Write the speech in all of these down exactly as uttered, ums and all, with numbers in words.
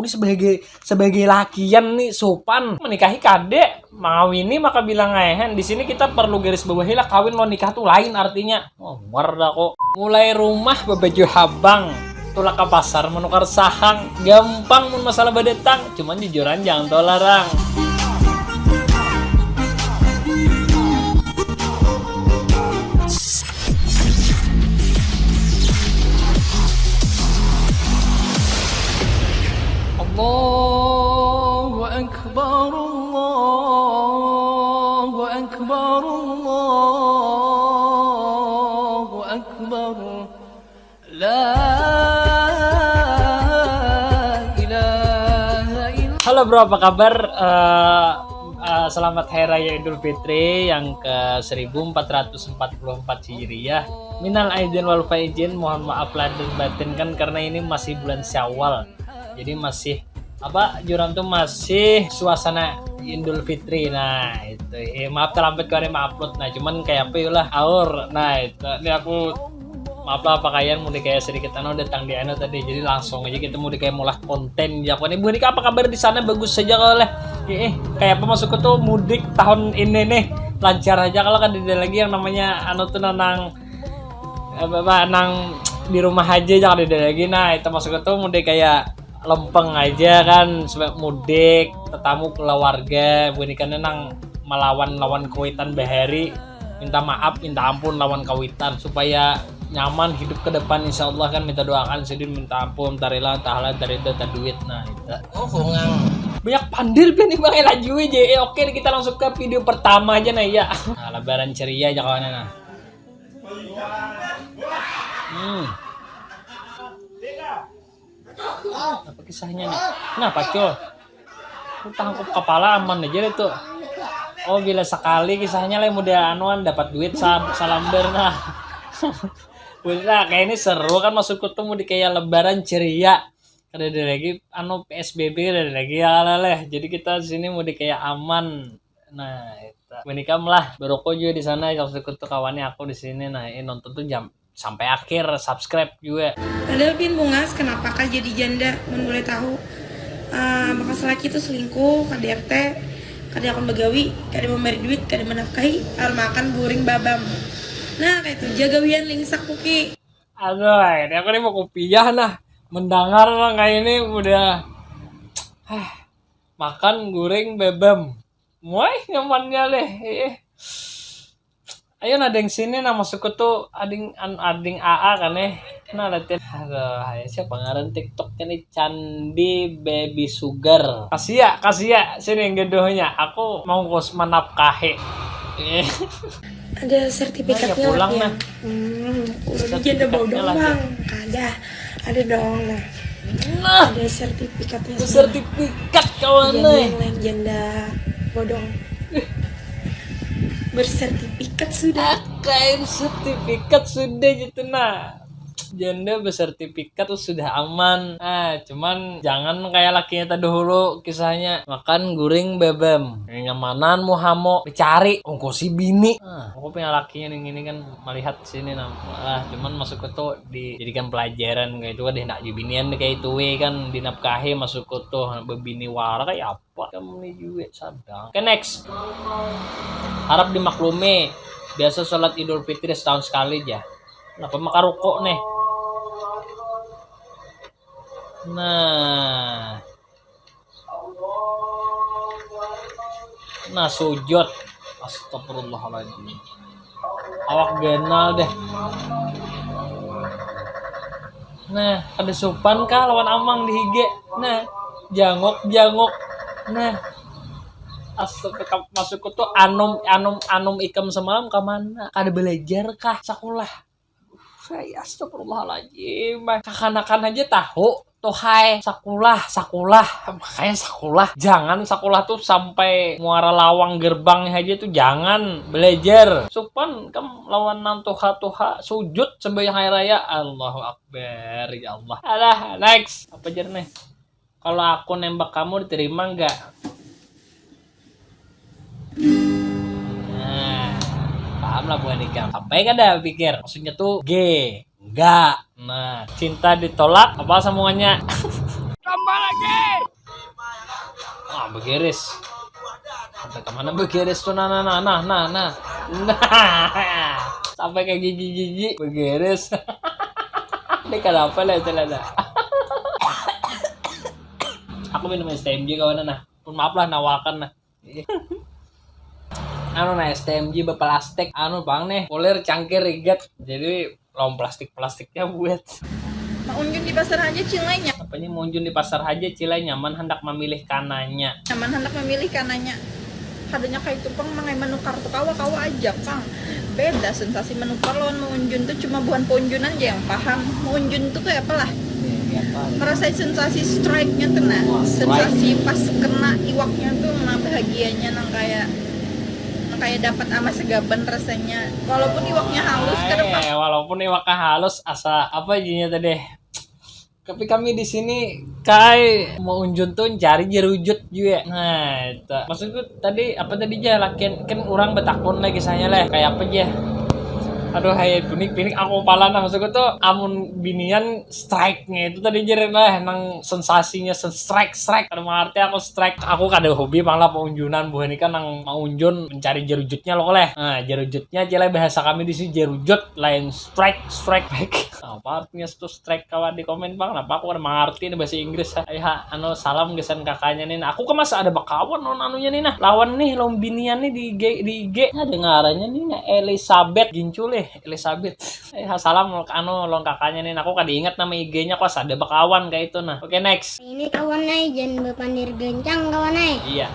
Ini sebagai sebagai lakian nih sopan menikahi kade, mengawini maka bilang aehan. Di sini kita perlu garis bawahi lah, kawin lo nikah tuh lain artinya. Oh, muar dah kok. Mulai rumah babaju habang, tulak ke pasar menukar sahang, gampang mun masalah badatang, cuman jujuran jangan tau larang. Allahu Akbar, Allahu Akbar, Allahu Akbar. La ilaha illallah. Halo bro, apa kabar? Eh, eh, selamat Hari Raya Idul Fitri yang ke seribu empat ratus empat puluh empat Hijriah. Minal aidin wal faizin, mohon maaf lahir dan batin kan, karena ini masih bulan Syawal. Jadi masih apa, juran tuh masih suasana Idul Fitri. Nah, itu. Eh, maaf terlambat kemarin upload. Nah, cuman kayak apa ya lah, aur. Nah, itu. Ini aku maaf lah pakaian mudik kayak sedikit anu datang di anu tadi. Jadi langsung aja kita mudik kayak mulah konten. Ya, pokoknya Bu Nika, apa kabar di sana? Bagus saja kalau lah. Eh, eh, kayak apa masukku tuh mudik tahun ini nih? Lancar aja kalau kan tidak lagi yang namanya anu tuh nanang apa, apa nang di rumah aja, jangan ada lagi. Nah, itu masukku tuh mudik kayak lempeng aja kan, sebab mudik, tetamu keluarga, Bu Nika nang melawan lawan kuitan bahari, minta maaf, minta ampun lawan kawitan supaya nyaman hidup ke depan, insya Allah kan. Minta doakan sidin, minta ampun, tarila, tahala, tarida, taduit. Nah, itu. Oh, bungang. Banyak pandir pian nih, Bang, laju aja. Eh, oke, kita langsung ke video pertama aja nah ya. Nah, lebaran ceria aja kawan nah. Hmm. Apa kisahnya nih? Nah, pacul. Lu tangkup kepala aman aja deh tuh. Oh, bila sekali kisahnya lah mudah anuan dapat duit sa- salamber nah. Udah kayak ini seru kan, masuk ketemu di kayak lebaran ceria. Kada ada lagi anu P S B B, kada ada lagi ya lah leh. Jadi kita di sini mudik kayak aman. Nah, itu. Menikam lah, beroko juga di sana, yang sekutu kawannya aku di sini. Nah, ini nonton tuh jam sampai akhir, subscribe juga. Padahal pian bungas, kenapa kah jadi janda? Mun boleh tahu, ah, bakas laki itu selingkuh, K D R T, kada akan bagawi, kada memberi duit, kada menafkahi, ar makan guring babam. Nah, kayak itu ja gawian lingsak kuki. Aduh, ini aku nih mau kupiah nah. Mendengar orang kayak ini udah, hah, makan guring babam. Muai nyamannya leh. Eh. Ayo nah, deng sini nah, masuk ke tuh ading an ading A A kan eh. Nah, latihan. Aduh, ayo siapa ngaran TikTok ini, Candi Baby Sugar. Kasia, kasia, sini gedohnya. Aku mau kus menafkahi. Eh. Ada sertifikatnya. Nah, ya pulang lah, nah. Hmm, udah janda bodong lah, bang. Ada, ada dong nah. Nah, ada sertifikatnya. Sertifikat kawan nih. Janda bodong. Bersertifikat sudah. Kain sertifikat sudah gitu nah. Janda bersertifikat tuh sudah aman. Ah, cuman jangan kayak lakinya tadi dulu kisahnya. Makan guring babam. Nyamanan mu hamo dicari ungkusi bini. Ah, aku punya lakinya nih ini kan melihat sini nah. Ah, cuman masuk ke tuh dijadikan pelajaran kayak itu kan, hendak binian kayak itu weh kan, dinafkahi masuk ke tuh bebini wara kayak apa. Pak, kamu ni juga sadang. Oke, next. Harap dimaklumi, biasa sholat Idul Fitri setahun sekali aja. Kenapa maka rukuk nih? Nah. Nah, sujud. Astagfirullahaladzim. Awak ganal deh. Nah, kada supan kah lawan amang di higa? Nah, jangok, jangok. Nah, astaga, masukku tuh anum, anum, anum ikam semalam ke mana? Kada belajar kah? Sakulah. Hai, astagfirullahaladzim. Kakanakan aja tahu. Tuh hai, sakulah, sakulah. Makanya sakulah. Jangan sakulah tuh sampai muara lawang gerbangnya aja tuh. Jangan. Belajar. Supan kam lawan nang tuha-tuha. Sujud sembahyang hari raya. Allahu Akbar. Ya Allah. Alah, next. Apa jar nih? Kalau aku nembak kamu diterima nggak? Nah, paham lah buat nikah. Sampai kada pikir. Maksudnya tuh G. Enggak. Nah, cinta ditolak, apa sambungannya? Tambah lagi. Begeris. Sampai kemana begeris tuh? Nah, nah, nah, nah, nah, nah. Nah. Sampai ke gigi-gigi begeris. Ini kenapa lah itu lah? Aku minum S T M J kawan nah. Pun maaf lah nawakan nah. Anu nah, S T M J beplastik anu bang nih, kulir cangkir rigat. Jadi lawan plastik-plastiknya buat. Maunjun di pasar haja cilainya. Apanya maunjun di pasar haja cilai nyaman hendak memilih kananya. Nyaman hendak memilih kananya. Kadanya kayak itu pang mangai menukar tuh kawa-kawa aja pang. Beda sensasi menukar lawan maunjun tuh cuma buhan paunjunan aja yang paham. Maunjun tuh kayak apalah? Merasai sensasi strike-nya tuh nah. Sensasi pas kena iwaknya tuh nah bahagianya nang kayak nang kayak dapat ama segaban rasanya. Walaupun iwaknya halus kada apa. Eh, walaupun iwaknya halus asa apa jinya tadi. Tapi kami di sini kai mau unjun tuh cari jerujut juga. Nah, itu. Maksudku tadi apa tadi aja lakian kan orang betakun lagi saya leh kayak apa aja. Aduh, hai pinik-pinik aku pala nah maksudku tuh amun binian strike-nya itu tadi jer lah nang sensasinya sen- strike strike kada mengerti aku strike aku kada hobi malah pengunjunan buah ini kan nang mengunjun mencari jerujutnya loh leh nah jerujutnya aja lah bahasa kami di sini jerujut lain strike strike apa artinya itu strike kawan di komen bang kenapa aku kada mengerti ini bahasa Inggris hai ha anu salam gesan kakaknya nih aku kan masa ada bakawan non anunya nih nah lawan nih lombinian nih di I G di I G ada ngarannya nih nah Elizabeth gincul eh Elizabeth eh salam anu lawan kakaknya nih aku kada ingat nama I G-nya kos ada bakawan kayak itu nah oke next ini kawan ai jangan berpandir gencang kawan ai iya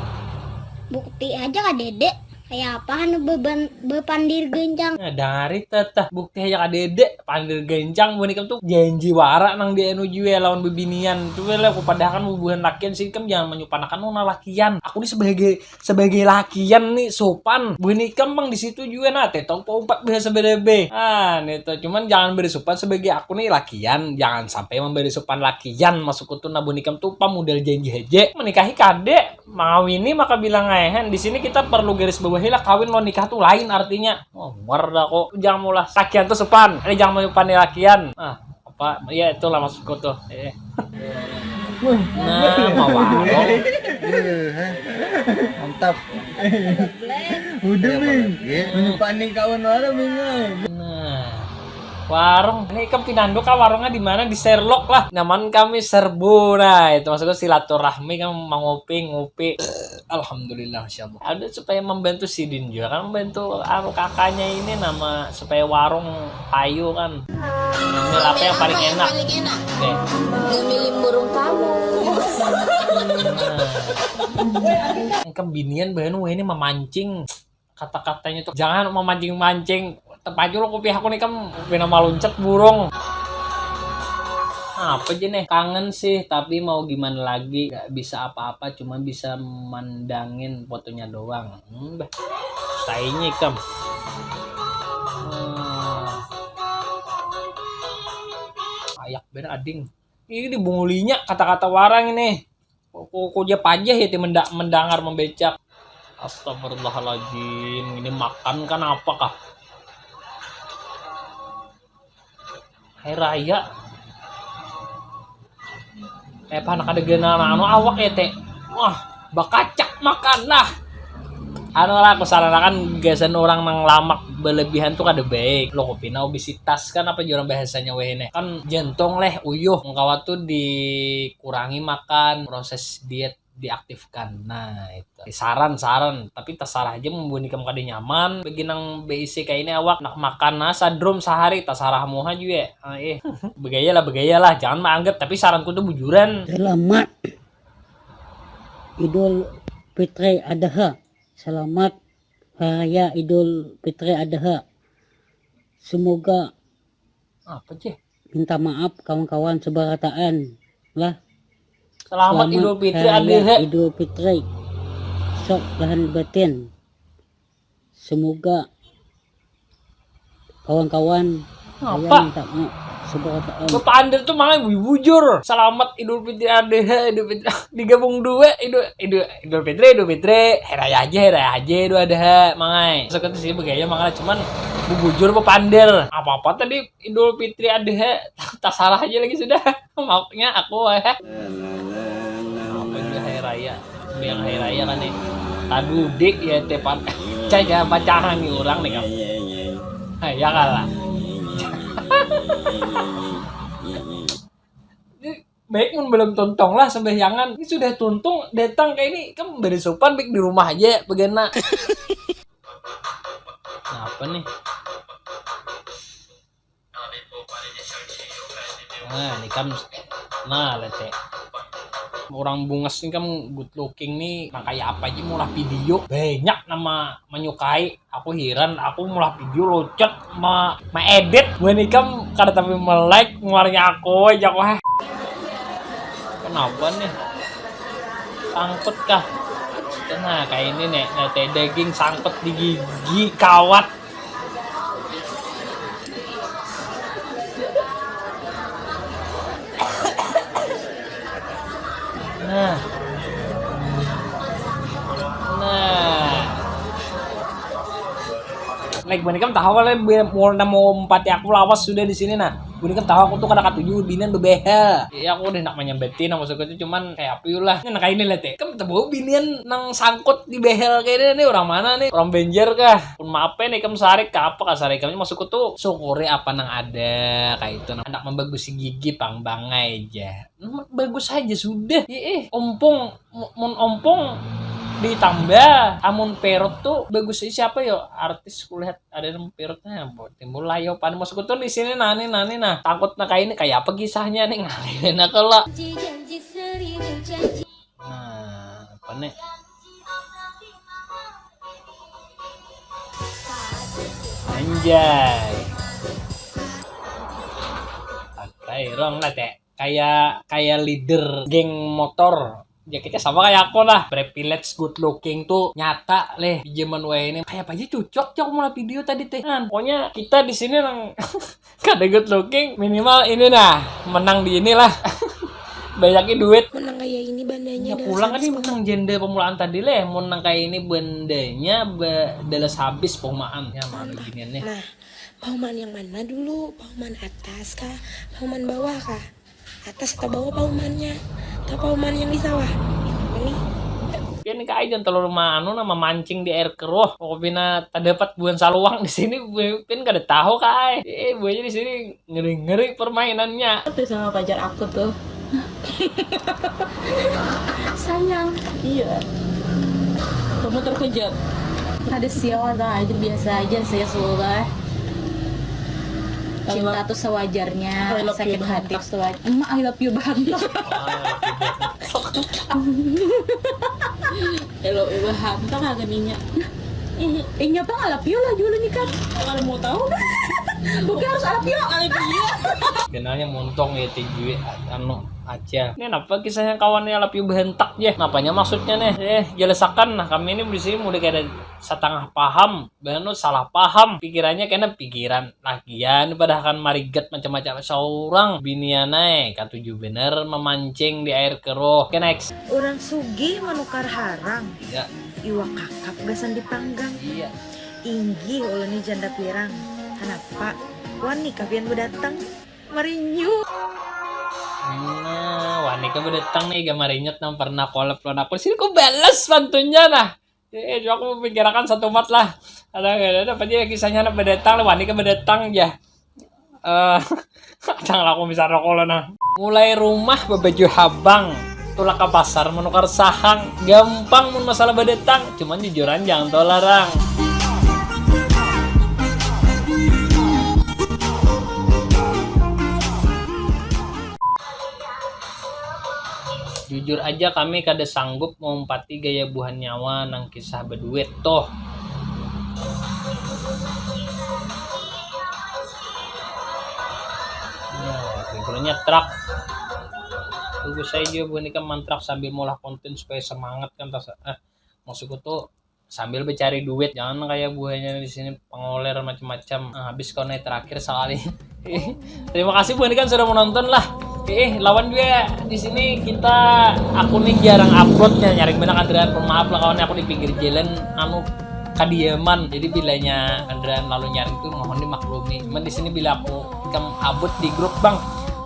bukti aja kadede kayak apa anu beban bepandir gencang nah dari teteh bukti aja kadede pandir gencang buhan ikam tuh janji wara nang di anu jua lawan bebinian tuh lah aku padahakan bubuhan lakian sih ikam jangan menyupanakan nona lakian aku nih sebagai sebagai lakian nih sopan buhan ikam bang di situ juga nah tetong paumpat bahasa berebe ah nih tuh cuman jangan bersopan sebagai aku nih lakian jangan sampai memberi sopan lakian masuk tuh nah buhan ikam tuh pamudal janji aja menikahi kade mengawini maka bilang aja di sini kita perlu garis bawahi lah kawin lo nikah tuh lain artinya oh muar dah kok jangan mulah lakian tuh sopan eh jangan menyupani lakian ah apa ya itulah maksudku tuh eh. Nah, mau warung. Mantap. Udah, Ming. Menyupani kawan warung, Ming. Nah. Warung, ini kan pinandu kah warungnya di mana di Sherlock lah. Nyaman kami serbu nah itu maksudnya silaturahmi kan mengopi ngopi. Alhamdulillah insyaallah. Ada supaya membantu sidin juga kan membantu anu kakaknya ini nama supaya warung payu kan. Ngambil apa yang paling enak? Oke. Ngambilin burung kamu. Nah. Kebinian bahan ini memancing kata-katanya tuh jangan memancing-mancing terpacu lo kopi aku nih kan pina maluncat burung apa aja nih kangen sih tapi mau gimana lagi gak bisa apa-apa cuma bisa mandangin fotonya doang hmm, bah. Tainya ikam hmm. Ayak bener ading ini dibungulinya kata-kata warang ini ku ku ja pajah ya ti menda mendangar membecak. Astagfirullahaladzim, ini makan kan apa kah? Hari raya. Eh panak ada genal anu awak ya teh. Wah, bakacak makan nah. Anu lah aku saranakan gasan orang nang lamak berlebihan tuh kada baik. Lo kopi nah obesitas kan apa jurang bahasanya weh ini. Kan jantung leh uyuh mengkawa tuh dikurangi makan proses diet diaktifkan nah itu saran saran tapi terserah aja membuat ikam kada nyaman bagi nang B I C kayak ini awak nak makan nasa drum sehari terserah muha juga ah, eh begaya lah begaya lah jangan menganggap tapi saranku tuh bujuran selamat Idul Fitri Adha selamat Raya Idul Fitri Adha semoga apa sih minta maaf kawan-kawan sebarataan lah. Selamat, Selamat Idul Fitri Adha. Idul Fitri. Sok lahan batin. Semoga kawan-kawan apa? Minta maaf sebarataan. Bapak Andel tuh malah bujur. Selamat Idul Fitri Adha, Idul Fitri digabung dua Idul Idul Idul Fitri, Idul Fitri, Heraya aja, Heraya aja, Idul Adha, mangai. Sekitu sih begaya mangai cuman bubujur bapak Andel. Apa-apa tadi Idul Fitri Adha tasarah aja lagi sudah maafnya aku wah apa ini hari raya Yang hari raya kan nih. Tadudi ya tepan. Cai jangan pacaran nih orang nih kamu. Nah, ya kalah. Ini baik mun belum tuntung lah sembahyangan. Ini sudah tuntung datang kayak ini, kamu beri sopan baik di rumah aja begana. Nah, apa nih? Nah, ini kan, nah, lete. Orang bungas ni kan good looking ni, nang kaya apa aja maulah video. Banyak nama menyukai. Aku hiran, aku maulah video lucet, ma, ma edit. Buhan ikam kada tapi me-like muarnya aku aja aku, heh. Kenapa nih? Sangkut kah? Nah, kayak ini nih, lete daging sangkut di gigi, kawat. Nah. Nah. Like, buhan ikam tahu lah, be-, mau, mau empati aku lawas sudah di sini, nah. Buhan ikam tahu aku tuh kada katuju binian bebehel. Ya, aku udah nak menyambatin, nah, maksudku tuh cuman kayak apa lah. Nah, kayak ini lah, teh. Ikam tahu binian nang sangkut di behel kayak ini, nih, orang mana nih? Orang Banjar kah? Pun maaf ya nih, ikam sarik kah apa kah sarik? Ikam maksudku tuh syukuri apa nang ada, kayak itu. Nah, hendak membagusi gigi pang bangai aja. Nah, bagus aja sudah. Iya, eh, ompong, mu-, mun ompong ditambah, amun perut tuh bagus. Eh, siapa yo? Artis kulihat ada nang perutnya, bo-, timbul lah yo. Pan maksudku tuh di sini nani, nani, nah. Takut nah kayak ini, kayak apa kisahnya nih? Ngalih nah kalau. Nah, apa nih? Anjay. Pakai rong lah, teh. Kayak, kayak leader geng motor. Jaketnya sama kayak aku lah. Privilege good looking tuh nyata leh di zaman wayah ini. Kayak apa aja cocok, cok, mulai video tadi, teh. Nah, pokoknya kita di sini nang kada good looking, minimal ini nah, menang di inilah. Banyaknya duit. Menang kayak ini bandanya. Ya, pulang kan menang janda pemulaan tadi leh. Mun nang kayak ini bandanya be-, dalas habis paumaan. Ya, mana ginian nih. Nah, paumaan yang mana dulu? Paumaan atas kah? Paumaan bawah kah? Atas atau bawah paumannya? Atau pauman yang di sawah? Ini. Pian, Kak, jangan terlalu ma-, anu, nah, memancing di air keruh. Pokoknya terdapat buhan saluang di sini, pian kada tahu, Kak. Eh, buahnya di sini ngeri-ngeri permainannya. Tapi sama pacar aku tuh. Sayang. Iya. Kamu terkejut. Ada siapa aja, biasa aja, saya suka. Cinta tuh sewajarnya, sakit hati sewajarnya. Emak, I love you banget. Hello, Ibu Hanta kagak ninya. Inya pang alap yo lah dulu nikah. Kalau mau tahu, bukan harus alap yo. Alap yo. Kenalnya montong ya, tinggi, anu, aja. Ini kenapa kisahnya kawannya alap yo behentak ya? Napanya maksudnya nih? Eh, jelasakan. Nah, kami ini di sini mulai kayak ada setengah paham. Banu salah paham. Pikirannya kena pikiran. Lagian, padahal kan marigat macam-macam. Saurang binian ai katuju bener memancing di air keruh. Oke, next. Urang sugih manukar harang. Iya. Iwak kakap gasan dipanggang. Iya. Inggih ulun ni janda pirang. Kanapa? Wani kah pian bedatang? Marinyu. Nah, wani kah bedatang nih, ga marinyut nang pernah kolab lawan aku. Sini ku balas pantunnya nah. Eh, eh, aku memikirakan satu mat lah. Ada, ada, ada apa aja kisahnya, anak bedatang lah, wani kah bedatang ya. Eh, jangan aku bisa rokok lah nah. Mulai rumah bebaju habang, tulak ke pasar menukar sahang. Gampang mun masalah bedatang, cuman jujuran jangan tahu larang. Jujur aja, kami kada sanggup maumpati gaya buhan nyawa nang kisah beduit tuh. Nah, backgroundnya truk. Tunggu saya juga buhan ikam mantrak sambil maulah konten supaya semangat kan, tas, eh, maksudku tuh sambil mencari duit, jangan kayak buahnya di sini pengoler macam-macam. Nah, habis kau naik terakhir sekali. Terima kasih buhan ikam sudah menonton lah. Eh, lawan juga di sini kita, aku nih jarang upload ya, nyaring benar kendaraan, pun maaf lah kawan, aku di pinggir jalan anu kadiaman. Jadi bilanya kendaraan lalu nyaring tuh mohon dimaklumi. Cuman di sini bila aku ikam abut di grup bang,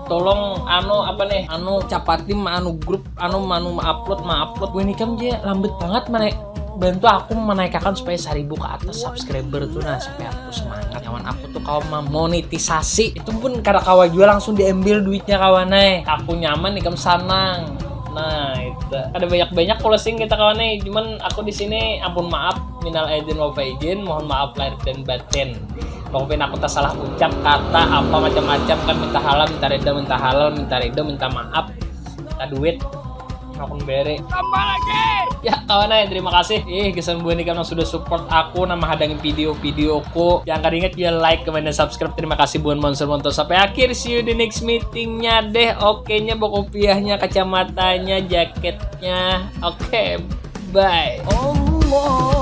Tolong anu apa nih, anu capati ma anu grup anu manu ma upload ma upload buhan ikam ja lambat banget mana, bantu aku menaikakan supaya seribu ke atas subscriber tuh, nah supaya aku semangat. Kawan aku tuh kawa memonetisasi, itu pun kada kawa jua langsung diambil duitnya kawan ai. Aku nyaman ikam sanang. Nah itu kada banyak-banyak closing kita kawan ai, cuman aku di sini ampun maaf, minal aidin wal faizin, mohon maaf lahir dan batin. Pokoknya aku tak salah ucap kata apa macam-macam kan, minta halal, minta reda, minta halal, minta reda, minta maaf, minta duit, akun bere. Tambah lagi. Ya kawan ai, terima kasih ih gasan buhan ikam nang sudah support aku nang menghadangi video-videoku. Yang kada ingat ya like, comment, dan subscribe. Terima kasih buhan monster monster sampai akhir. See you di next meetingnya deh. Oke nya, bakopiahnya, kacamatanya, jaketnya. Oke, bye. Allah